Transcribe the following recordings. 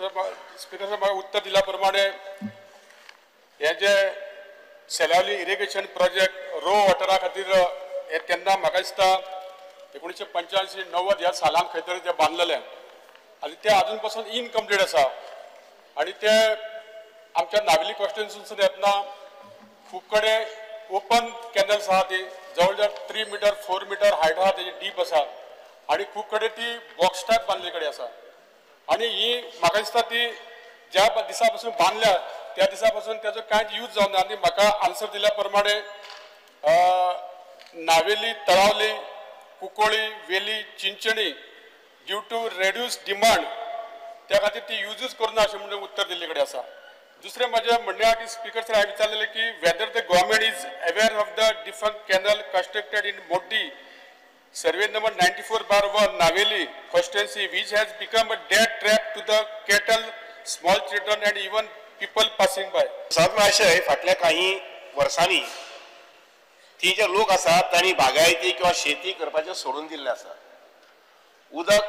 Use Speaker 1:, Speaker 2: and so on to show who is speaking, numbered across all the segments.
Speaker 1: Speaker साहेब, म्हाका उत्तर दिल्या प्रमाणे हे जे सेलावली इरिगेशन प्रोजेक्ट रो वॉटरा खातीर हे तेन्ना म्हाका दिसता 1985-90 ह्या सालान खंय तरी ते बांदलेले आनी ते आजून पासून इनकम्प्लीट आसा आनी ते आमच्या नावेली कॉन्स्टिट्युन्सीसून येतना खूब कडेन ओपन कॅनल्स आहा, ती जवळ जवळ 3 मिटर 4 मिटर हायट आहा, तेजी डीप आसा आनी खूब कडेन ती बॉक्स टायप बांदले कडेन आसा आनी ही म्हाका दिसता ती ज्या दिसा पासून बांदल्या त्या दिसा पासून त्याचो कांयच यूज जावना आनी म्हाका आन्सर दिल्या प्रमाणे Navelim, Talavali, Cuncolim, Veli, Chinchani due to reduce demand त्या खातीर ती युजूच करुना अशें म्हणून उत्तर दिल्ले कडेन आसा. दुसरें म्हाजें म्हणणें आहा की स्पीकर सर, हांवें विचारलेलें की whether the government is aware of the defunct canal constructed in Moddi survey number 94/1 Navelim constituency, which has become a dead trap to the cattle, small children and even people passing by.
Speaker 2: सात आशय फाटल्या काही वर्सांनी ती जे लोक आसात तांणी बागायती किंवा शेती करपाचें सोडून दिल्लें आसा. उदक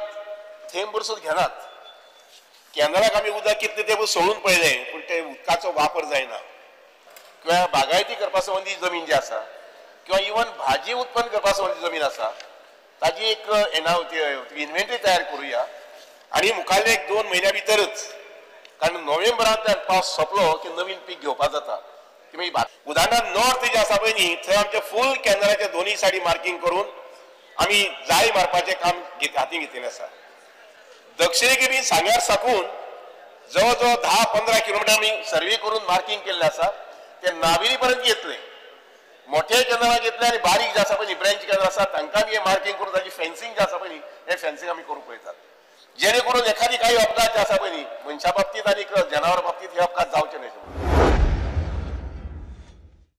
Speaker 2: थेंब सुद्दां घेनात. कॅनलाक आमी उदक कितलें तें सोडून पळयलें पूण ते उदकाचो वापर जायना. किंवा बागायती करपा संबंदी जमीन जी आसा किंवा इवन भाजी उत्पन्न करपा संबंदी जमीन आसा ताजी एक इन्व्हेंटरी तयार करुया आनी मुखाल्ले 1-2 म्हयन्या भितरच, कारण नोव्हेंबरांतल्यान पावस सोंपलो की नवीन पीक घेवपा जाता. ती उदाहरणार्थ नॉर्थ जे आसा पळय न्ही थंय आमचे फूल कॅनलाचे दोनूय सायडी मार्कींग करून आमी जाळी मारपाचें काम हातीन घेतिल्लें आसा. दक्षिणेक बी सांग्यार साकून जवळ जवळ 10-15 किलोमिटर आमी सर्वे करून मार्कींग केल्लें आसा. ते नावेली पर्यंत येतले, मोठे कॅनलाक येतले आनी बारीक जे आसा पळय ब्रँच कॅनल आसा तांकां बी मार्कींग करून ताची फेन्सिंग जे आसा पळय हे फेन्सिंग आमी करूंक पळयतात, जेणे करून एखादी काही अपघात जे आसा पळय न्ही मनशा बाबतींत आनी जनावरां बाबतींत हे अपघात